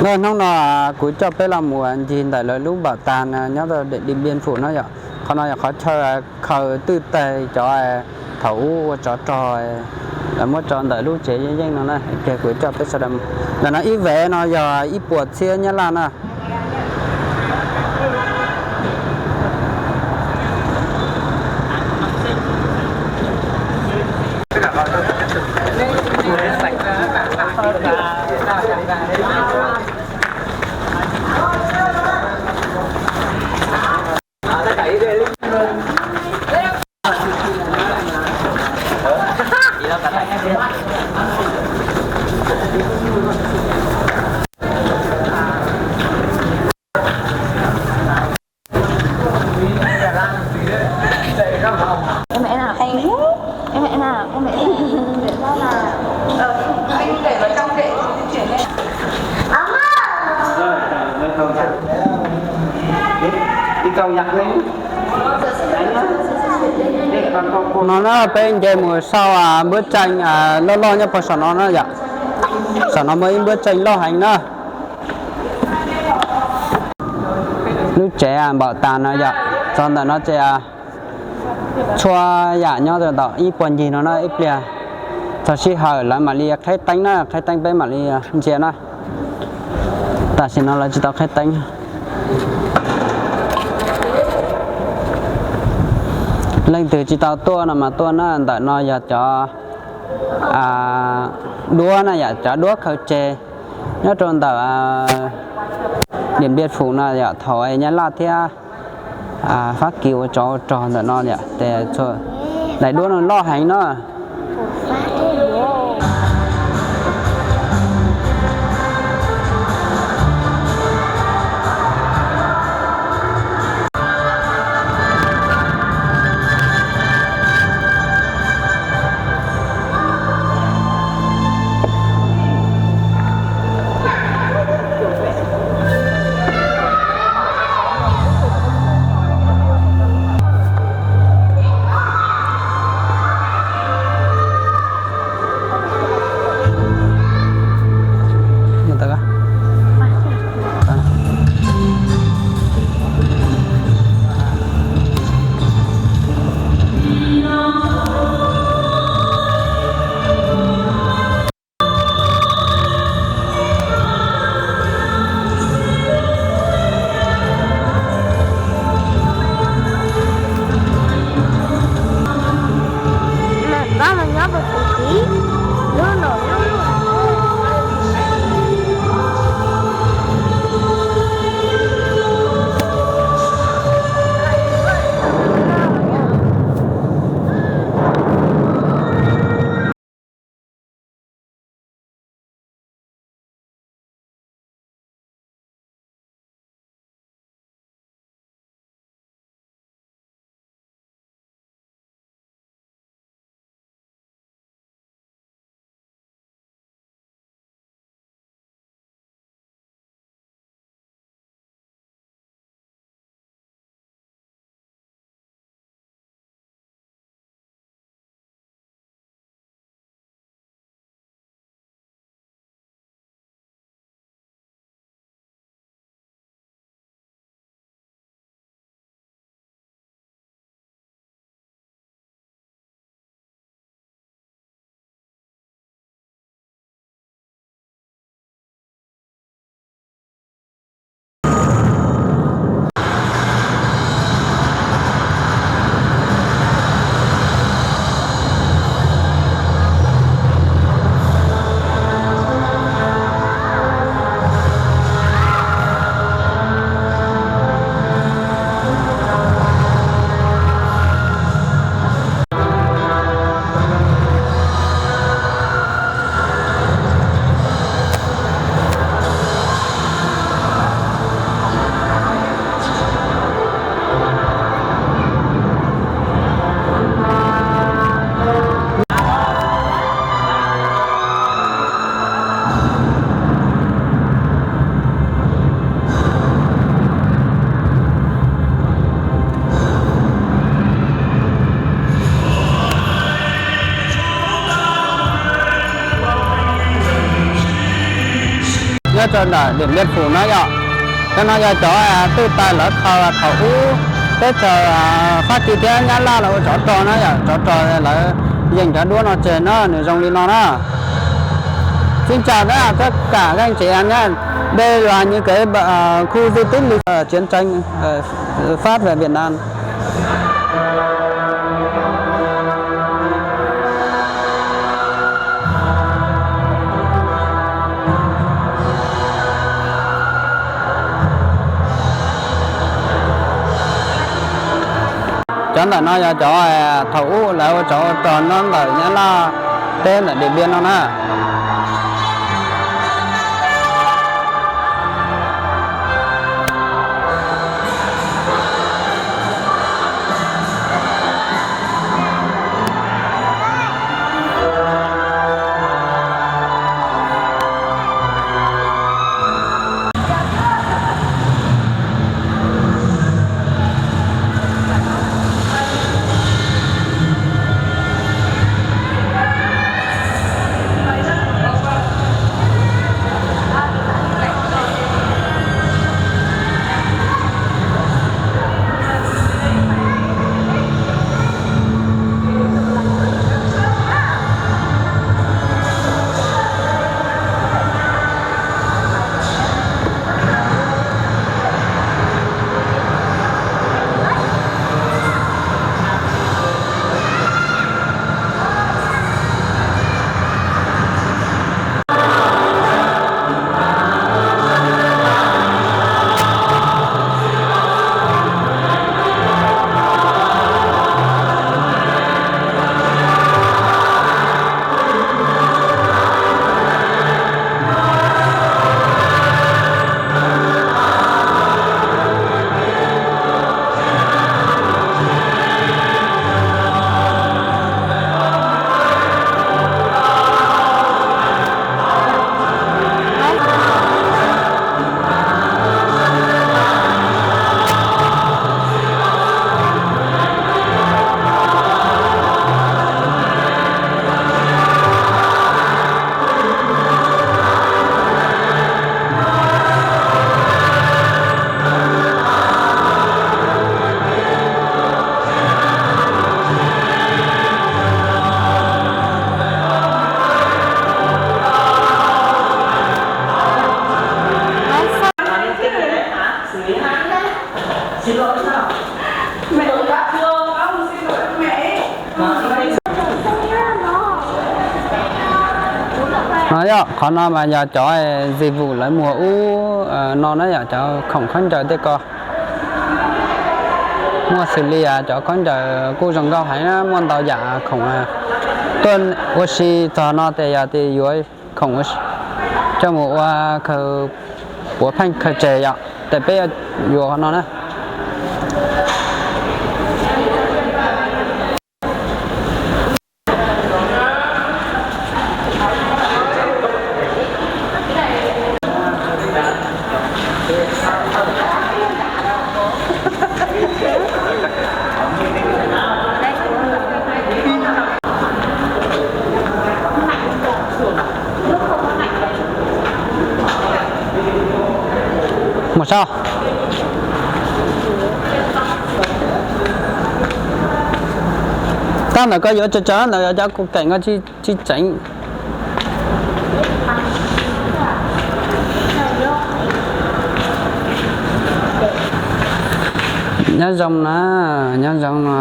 Hnub no kuv coj peb los mus ncig ntawm lawv lub npam tas nyob rau Điện Biên Phủ no yom. Qhov no yog qhov chaw khaws twj tes cov thaum ub ua tsov rog, lawv muab tso ntawm lub tsev yeej yeej no na. Kuv coj peb sawv daws, ntawm no ib vev no yog ib puas txhiab nyab laj na. No na peb nce mus sau npuab tseej loj loj nyob puag saum no na yom. Saum no muaj ib npuab tseej loj heev na. Lub tsev npam tas no yom, txog ntawm no ces txhua yam nyob rau ntawm ib puag ncig no na. Ib pliag txog sij hawm lawv mam li qheb teeb na, qheb teeb peb mam li ntsia na. Tam sim no lawv tsis tau qheb teeb. Leej twg tsis tau tuaj no mas tuaj na, ntawm no yog cov duab na yom, cov duab khaws tseg nyob rau ntawm Điện Biên Phủ no yom, thaum nyab laj thiab Fab Kis ua tsov ua rog ntawm no yom, ces daim duab no loj heev no. Rau ntawm Điện Biên Phủ na yom. Cov no yog cov twj tais lawv khaws thaum ub teb chaws Fab Kis thiab Nyab Laj lawv ua tsov rog na yom, tsov rog lawv yeem cov duab no tseg na, nws zoo li no na. Xin chào tất cả các anh chị em nhé. Đây là những cái khu di tích lịch sử chiến tranh Pháp và Việt Nam. Cov ntawm no yog cov thaum ub lawv ua tsov rog nyob ntawm Nyab Laj teb ntawm Điện Biên no na. No yog qhov no mas yog cov dịch vụ lawv muag ub no na yom, cov khoom khaub ncaws tej ko. Muaj xws li cov khaub ncaws kuj zoo nkauj heev na, muaj ntau yam khoom tuaj ua si txog no ces yog tias yuav khoom coj mus ua khaws puav pheej khaws tseg yom, ces peb yuav qhov no na. Mus sau. Tag ntawm koj yuav tsawg tsawg ntawd yog cov kuv keem koj tsis tseev. Nyob zoo na, nyob zoo no,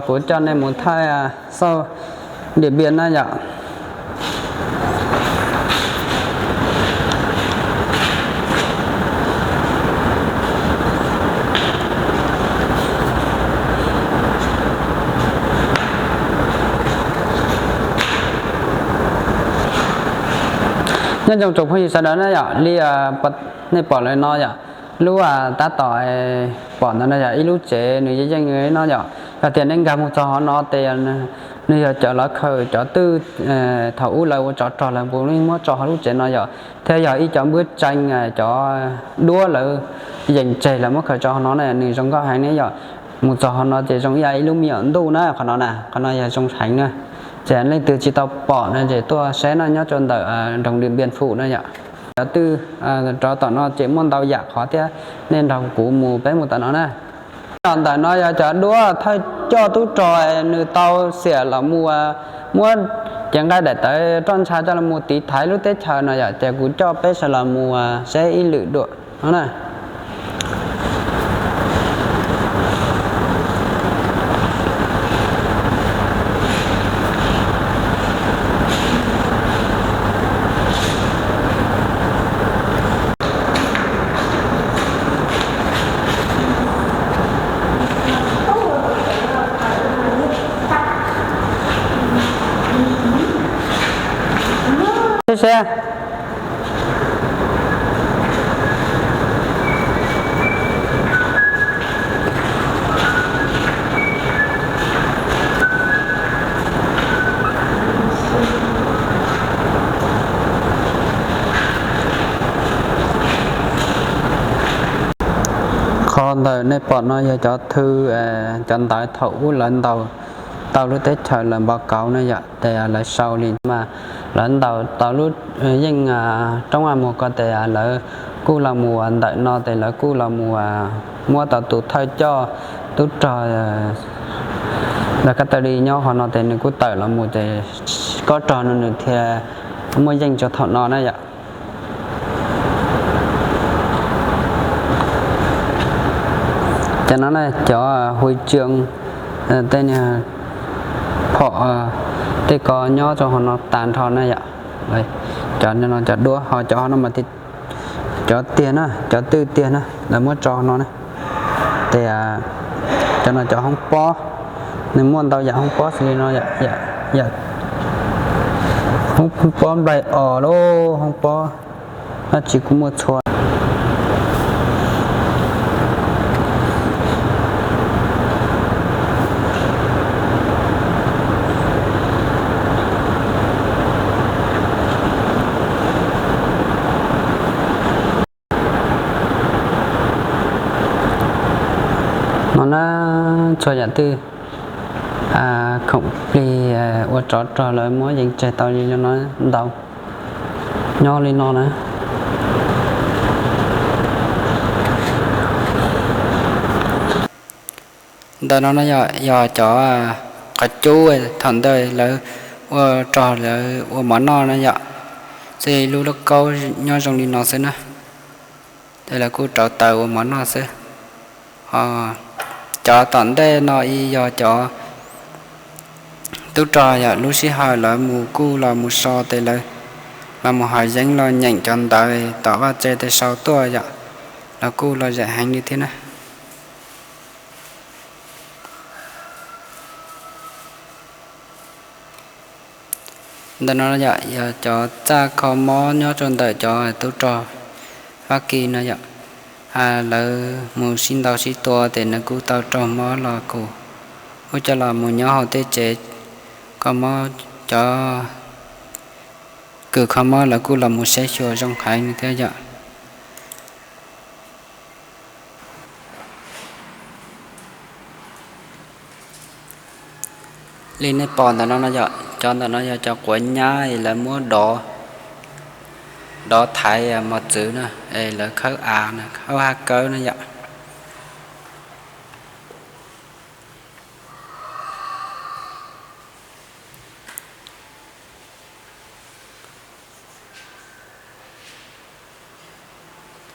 kuv coj nej mus thaij xauj Điện Biên na yom. Nyob zoo tsoom phooj ywg sawv daws na yom, li nej pom lawm no yom, lub tab tom pom ntawd no yog ib lub tsev nws yeej yeej no yom. Yog tias nej nkag mus txog hov no ces nws yog cov lawv khaws cov twj thaum ub lawv ua tsov rog lawv puav leej muab tso hauv lub tsev no yom, thiab yog ib cov npawb tseeb cov duab lawv yeem tseg lawv muab khaws tso hauv no na, nws zoo nkauj heev ne yom. Mus txog hauv no ces zoo ib yam ib lub me nyuam ntuj na, qhov no na, qhov no yog zoo heev na. Ces leej twg tsis tau pom no ces tuaj saib no, nyob rau ntawm nroog Điện Biên Phủ na yom. Cov twj rov tom no ces muaj ntau yam qhov thiab, nej nrog kuv mus, peb mus tom no na. Ntawm no yog cov duab thawj coj tub rog nws tau xiam los mus muab cev nqaij daim tawv roj ntsha coj los mus tiv thaiv lub teb chaws no yom, ces kuv coj peb sawv los mus seb ib lwm dua no na. Qhov ntawm nej pom no yog cov thw, cov ntawv thaum ub lawv ntaus tau lub teb chaws lawv npau kauv na yom, ces lawv sau li mas lawv ntaus tau lub yeej roob Vaj Muas ko ces lawv kuj los mus ntawm no ces lawv kuj los mus muab tau tus thawj coj tub rog lawv kab taw li nyob qhov no ces nws kuj tawm los mus ces kob rog no nws thiaj muaj yeej txog thaum no na yom. Cov no na cov hui tsees, tej niag phom tej ko nyob rau hauv no tag nrho na yom. Cov no cov duab, ho cov no mas cov tiag na, cov twj tiag na lawv muab tso no na. Ces cov no cov hoob pob, nws muaj ntau yam hoob pob xws li no, hoob pob nplaig os lauj, hoob pob dab tsi kuj muaj txhua. No na, txhua yam twj, khoom plig ua tsov rog lawv muab yees tseg tau li no ntau, nyob li no na. Ntawm no no yog cov qhov cub thaum ntawd lawv ua rog lawv ua mov noj na yom. Xij lub lub kaub nyob zoo li no xwb na, ces lawv kuj rauv taws ua mov noj xwb. Ho cov tom ntej no ib yog cov tub rog yom, lub sij hawm lawv mus kuj los mus so ces lawv los mus haus yeeb los nyeem cov ntawv tom vaj tse tes sau tuaj yom, los kuj lom zem heev li thiab na. Ntawm no yom yog cov txaj kho mob nyob rau ntawm cov tub rog Fab Kis no yom. Lawv mus sib ntaus sib tua ces nws kuj tau raug mob los kuj, kuj coj los mus nyob hauv tej tsev kho mob, cov kws kho mob lawv kuj los mus saib xyuas zoo heev thiab yom. Li nej pom ntawm no no yom, cov ntawm no yog cov quav nyab es lawv muab dov, dov thaiv mos txwv na, es lawv khawb av na, khawb haj kawb na yom.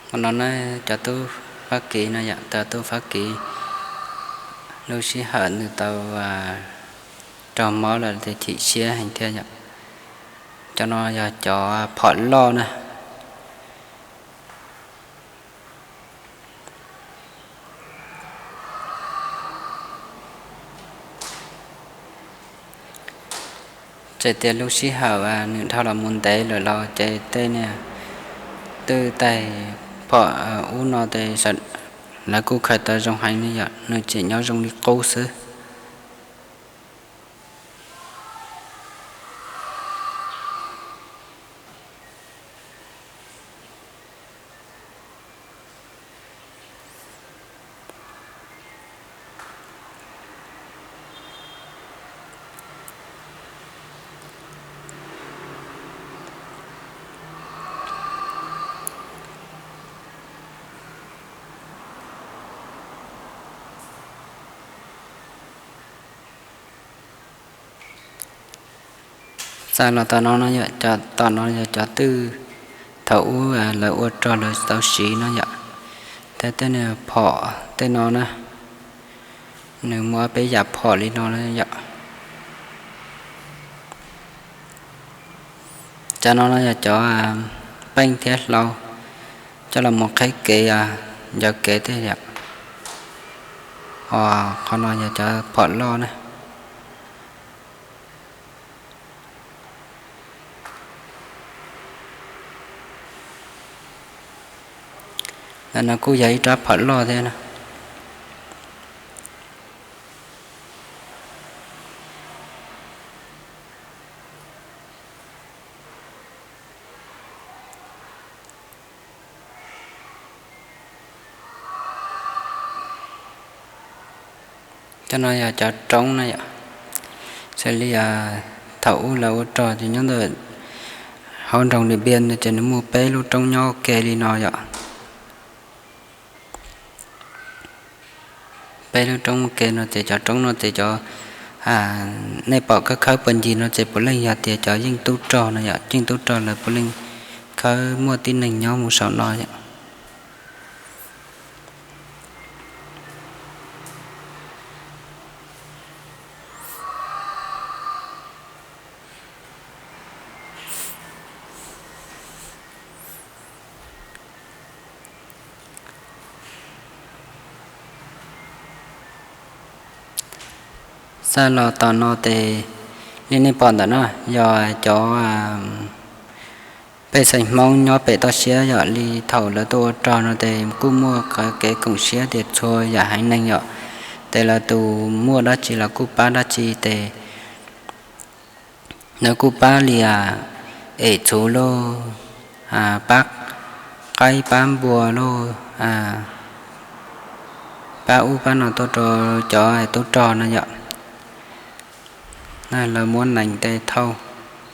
Qhov no na, cov tub Fab Kis no yom, cov tub Fab Kis lub sij hawm nws tau raug mob lawm ces chim siab heev thiab yom. Cov no yog cov phom loj na. Txawm tias lub sij hawm nws dhau los mus ntev lawm los ces tej niag twj tais phom ub no ces lawv kuj khaws tau zoo heev li yom, nws tseem nyob zoo li qub xwb. Tag los tom no no yom, tom no yog cov twj thaum ub lawv ua rog lawv tau siv no yom. Thiab tej niag phom tej no na, nws muaj ob peb yam phom li no na yom. Cov no no yog cov peej thiab hlau coj los mus qheb kev, ncov kev tej yom. Qhov no yog cov phom loj na. Ntawm no kuj yog ib rab phom loj thiab na. Cov no yog cov roob na yom. Xws li thaum ub lawv ua rog ces nyob ntawm hauv nroog Điện Biên no ces nws muaj peb lub roob nyob ua ke li no yom. Peb lub roob ua ke no ces cov roob no ces cov nej pom khawb khawb puag ncig no ces puav leej yog tias cov yeej tub rog no yom, yeej tub rog lawv puav leej khawb muaj tib neeg nyob mus saum no yom. Xa los tom no ces li nej pom ntawm no yog cov pej xeem Hmoob nyob pem toj siab yom, li thaum lawv tuaj ua rog no ces kuj muaj kev koom siab tias txhua yam haiv neeg yom, ces lawv tus muaj dab tsi los kuj pab dab tsi ces lawv kuj pab li es txhuv lauj, pab qaib pab npua lauj, pab ub pab no tuaj rau cov tub rog no yom. Lawv muab nees tej thauj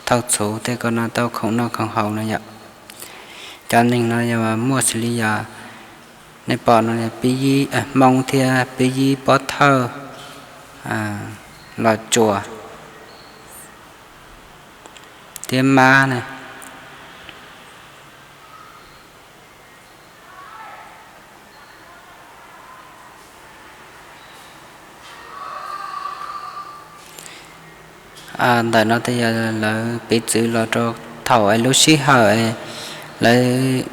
txhuv tej ko no tau khoom noj khoom haus no yom. Cov neeg no yog muaj xws li yog nej pom no pib yib Hmoob thiab pib yib Pob Thawj, Los Tsuas thiab Mab na. Ntawm no ces yog lawv piv txwv los rau thaum es lub sij hawm lawv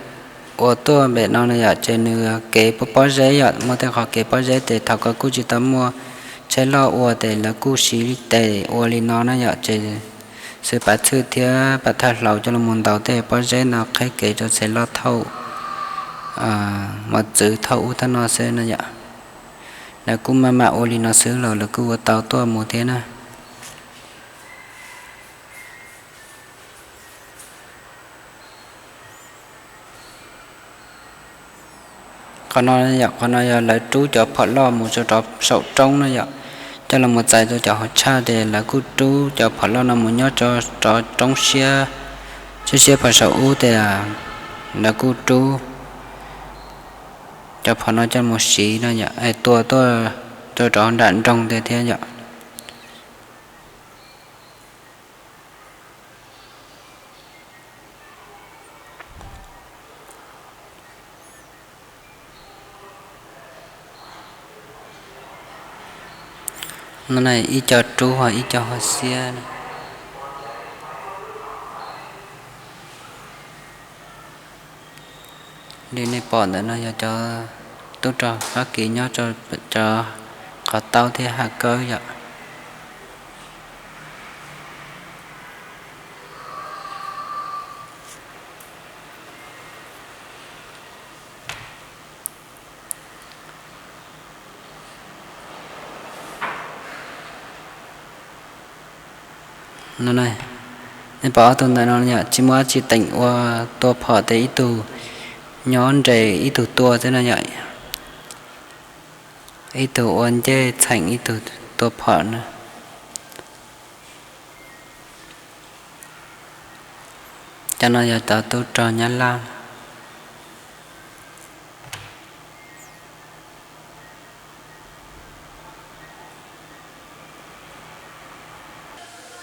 ua tuaj pem no no yom, ces nws kev pob zeb yom, muaj tej qhov kev pob zeb ces thaum ko kuj tsis tau muaj tsheb loj ua ces lawv kuj siv tes ua li no na yom, ces xwb pav txhwj thiab pav thawj hlau coj los mus ntaus tej pob zeb no qheb kev rau tsheb loj thauj, mos txwv thauj ub thauj no xwb no yom. Lawv kuj maj mam ua li no xwb los lawv kuj ua tau tuaj mus thiab na. Qhov no yom, qhov no yog lawv rub cov phom loj mus rau rov saum roob na yom, coj los mus txais rau cov hauv tshaj ces lawv kuj rub cov phom loj no mus nyob rau rov roob siab, siab siab phom saum ub ces lawv kuj rub cov phom no coj mus siv no yom, es tua tuaj rau rov nram nroog tej thiab yom. No ib co rub ho ib co ho xiab. Li nej pom ntawm no yog cov tub rog Fab Kis nyob rau cov qhov taub thiab ha kawb yom. Nej pom ob tug ntawm no yom, tsis muaj dab tsi teem ua tua phom tes ib tug nyob nres ib tug tua xwb no yom. Ib tug ua ncej txheem ib tug tua phom na. Cov no yog cov tub rog Nyab Laj.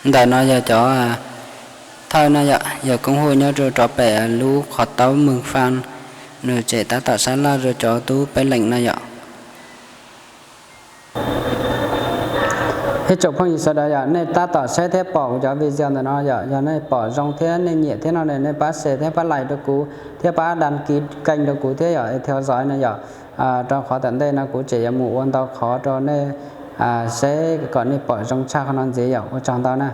Ntawm no yog cov Thawj no yom, yog koob hwj nyob rau rov pem lub qhov taub Mws Faj, nws tseem tab tom sab laj rau cov tub peb leeg no yom. Ib tsoom phooj ywg sawv daws yom, nej tab tom saib thiab pom kuv cov video ntawm no yom, yog nej pom zoo thiab nej nyiam thiab no ne, nej pab share thiab pab like rau kuv thiab pab đăng ký kênh rau kuv thiab yom, theo dõi no yom. Rau qhov tom ntej no kuv tseem yuav mus ua ntau qhov rau nej saib kom nej pom zoo tshaj qhov no ntxiv yom. Ua tsaug ntau na.